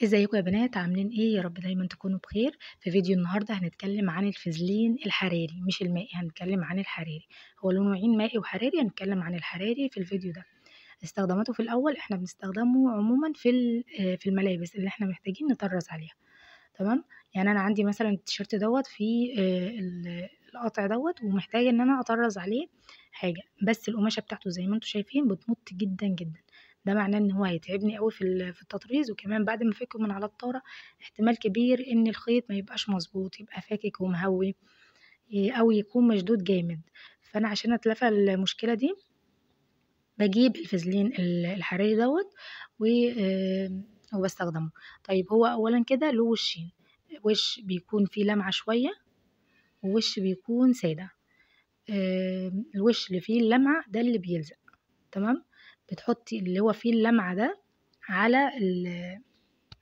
ازيكم يا بنات، عاملين ايه؟ يا رب دايما تكونوا بخير. في فيديو النهارده هنتكلم عن الفازلين الحراري، مش المائي، هنتكلم عن الحراري. هو له نوعين، مائي وحراري. هنتكلم عن الحراري في الفيديو ده. استخداماته في الاول، احنا بنستخدمه عموما في الملابس اللي احنا محتاجين نطرز عليها، تمام؟ يعني انا عندي مثلا التيشيرت دوت فيه القطع دوت، ومحتاجة ان انا اطرز عليه حاجة، بس القماشه بتاعته زي ما انتم شايفين بتمط جدا جدا. ده معناه ان هو هيتعبني قوي في التطريز، وكمان بعد ما افكه من على الطاره احتمال كبير ان الخيط ما يبقاش مظبوط، يبقى فاكك ومهوي او يكون مشدود جامد. فانا عشان اتلافى المشكلة دي بجيب الفازلين الحراري دوت وبستخدمه. طيب هو اولا كده له وشين، وش بيكون فيه لمعة شوية ووش بيكون ساده. الوش اللي فيه اللمعة ده اللي بيلزق، تمام؟ بتحطي اللي هو فيه اللمعة ده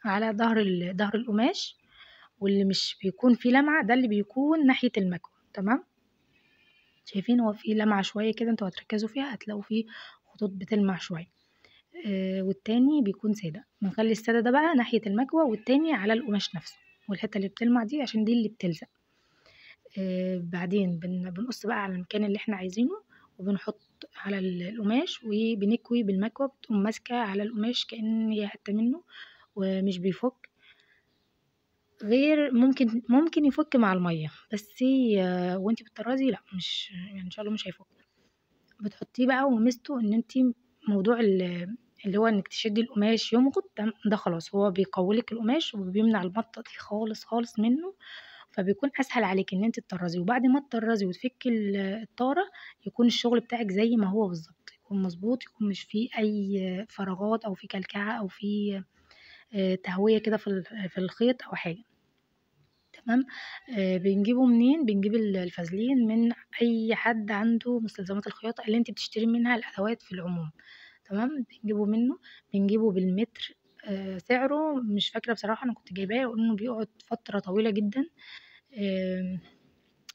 على ظهر القماش، واللي مش بيكون فيه لمعة ده اللي بيكون ناحية المكوى، تمام؟ شايفين هو فيه لمعة شوية كده، انتوا هتركزوا فيها هتلاقوا فيه خطوط بتلمع شوية. والتاني بيكون ساده. بنخلي السادة ده بقى ناحية المكوى، والتاني على القماش نفسه، والحتة اللي بتلمع دي عشان دي اللي بتلزق. بعدين بنقص بقى على المكان اللي احنا عايزينه، وبنحط على القماش وبنكوي بالمكوى، بتقوم ماسكه على القماش كأن هي حتة منه ومش بيفك. غير ممكن يفك مع المية، بس وانتي بتطرزي لا، مش يعني ان شاء الله مش هيفك. بتحطيه بقى، وميزته ان انتي موضوع اللي هو انك تشدي القماش يمغط ده خلاص هو بيقويلك القماش وبيمنع المطه دي خالص خالص منه، فبيكون اسهل عليك ان انت تطرزي. وبعد ما تطرزي وتفكي الطاره يكون الشغل بتاعك زي ما هو بالظبط، يكون مظبوط، يكون مش فيه اي فراغات او فيه كلكعه او فيه تهوية كده في الخيط او حاجة، تمام؟ بنجيبه منين؟ بنجيب الفازلين من اي حد عنده مستلزمات الخياطة اللي انت بتشتري منها الادوات في العموم، تمام؟ بنجيبه منه، بنجيبه بالمتر. سعره مش فاكره بصراحة، انا كنت جايباه وانه بيقعد فترة طويلة جدا.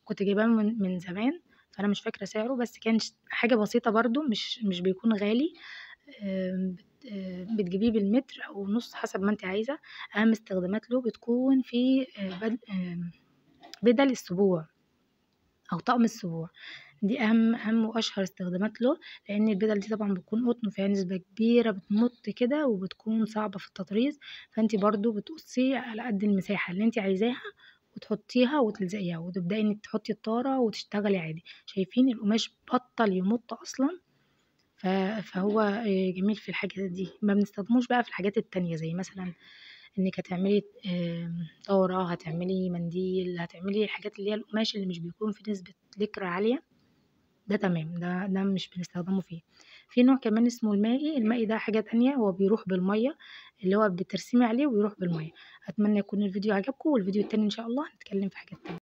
كنت جايباه من زمان، فانا مش فاكره سعره، بس كان حاجة بسيطة برضو، مش بيكون غالي. بتجيبيه بالمتر او نص حسب ما انت عايزه. اهم استخدامات له بتكون في بدل السبوع او طقم السبوع، دي اهم واشهر استخدامات له، لان البدل دي طبعا بتكون قطن وفيها نسبه كبيرة بتمط كده وبتكون صعبة في التطريز، فانت برضو بتقصي على قد المساحة اللي انت عايزاها وتحطيها وتلزقيها، وتبداي انك تحطي الطاره وتشتغلي عادي. شايفين القماش بطل يمط اصلا، فهو جميل في الحاجات دي. ما بنستخدموش بقى في الحاجات التانية، زي مثلا انك هتعملي طاره، هتعملي منديل، هتعملي الحاجات اللي هي القماش اللي مش بيكون في نسبه لكرة عالية، ده تمام، ده مش بنستخدمه فيه. في نوع كمان اسمه المائي، المائي ده حاجة تانية، هو بيروح بالمية، اللي هو بترسمي عليه ويروح بالمية. اتمنى يكون الفيديو عجبكم، والفيديو التاني ان شاء الله هنتكلم في حاجات تانية.